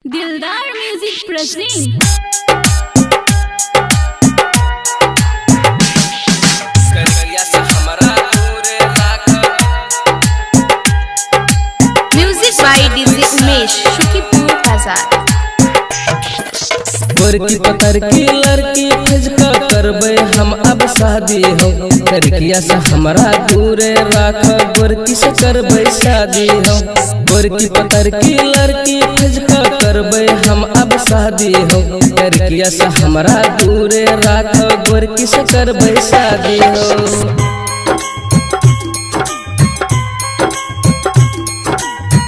Dildar music present. Music by DJ Umesh, Sukhipur Bazar. गोरकी पतर की लड़की खोज क करबै हम अब शादी हो। करकिया से हमरा दूरे राख, गोरकी से करबै शादी हो। गोरकी पतर की लड़की खोज क करबै हम अब शादी हो। करकिया से हमरा दूरे राख, गोरकी से करबै शादी हो।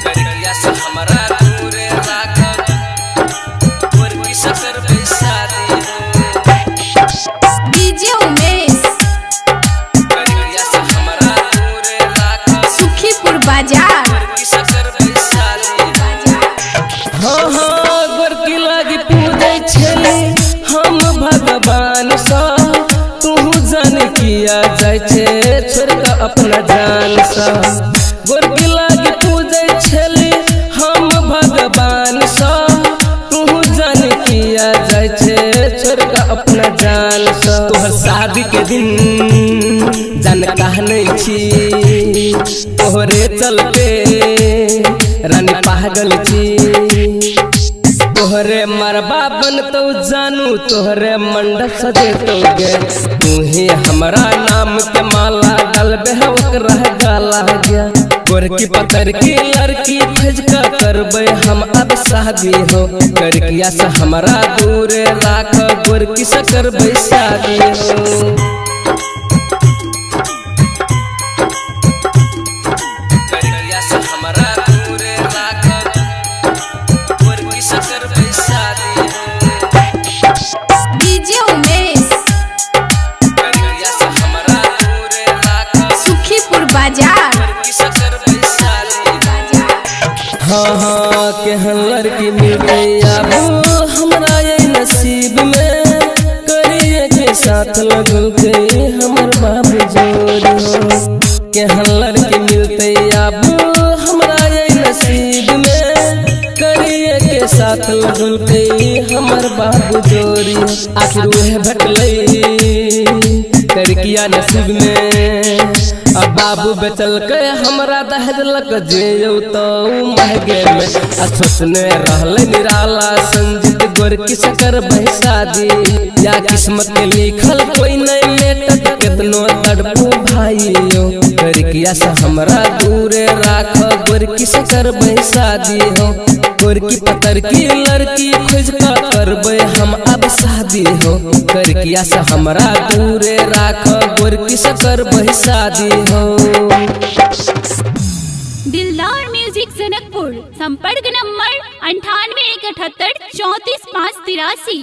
करकिया से हमरा दूरे राख, गोरकी से करबै शादी हो। डीजे उमेश, करकिया से हमरा दूरे राख, सुखीपुर बाजार। गोरकी से करबै शादी हो। हाँ हाँ गोरकी लागी पूजै छली हम भगवान सा, तू जान किया जाइ छे छोड़ के अपना जान सा। गोरकी लागी पूजै छली हम भगवान सा, तू जान किया जाइ छे छोड़ के अपना जान सा। तोहर शादी के दिन जान कहने छी, तोहरे चलते रानी पागल छी। तोहरे मरबा बनतौ जानू, तोहरे मंडप सजेतौ गे। तू ही हमरा नाम के माला डालबे ओकरा गाला गे। गोरकी पतर की लड़की खोज क करबै हम अब शादी हो। करकिया से हमरा दूरे राख, गोरकी से करबै शादी हो। करकिया से हमरा दूरे राख, गोरकी से करबै शादी हो। डीजे उमेश, करकिया से हमरा दूरे राख, सुखीपुर बाजार। गोरकी से करबै शादी हो। हाँ हाँ केहन लड़की मिलतै आबू हमरा ये नसीब में, करिए के साथ लगलकै हमर बाबू जोर हो। केहन लड़की मिलतै आबू हमरा ये नसीब में, करिए के साथ लगलकै हमर बाबू जोरी। आखिर उहे भेटलै करकिया नसीब में, अब बाबू बेचलकै हमरा दहेज लक जे तो महगे में। आ सोचने रहलै निराला संजीत गोरकी से करबै शादी। या किस्मत के लिखल कोई नहीं मेटत केतनो तड़पू भाइयो। करकिया से हमरा दूरे राख, गोरकी से करबै शादी हो। गोरकी पतर की लड़की खोज क करबै हम अब शादी हो। करकिया से हमरा दूरे राख, गोरकी से करबै शादी हो। दिलदार म्यूजिक जनकपुर। संपर्क नंबर 98 178 34 5 83।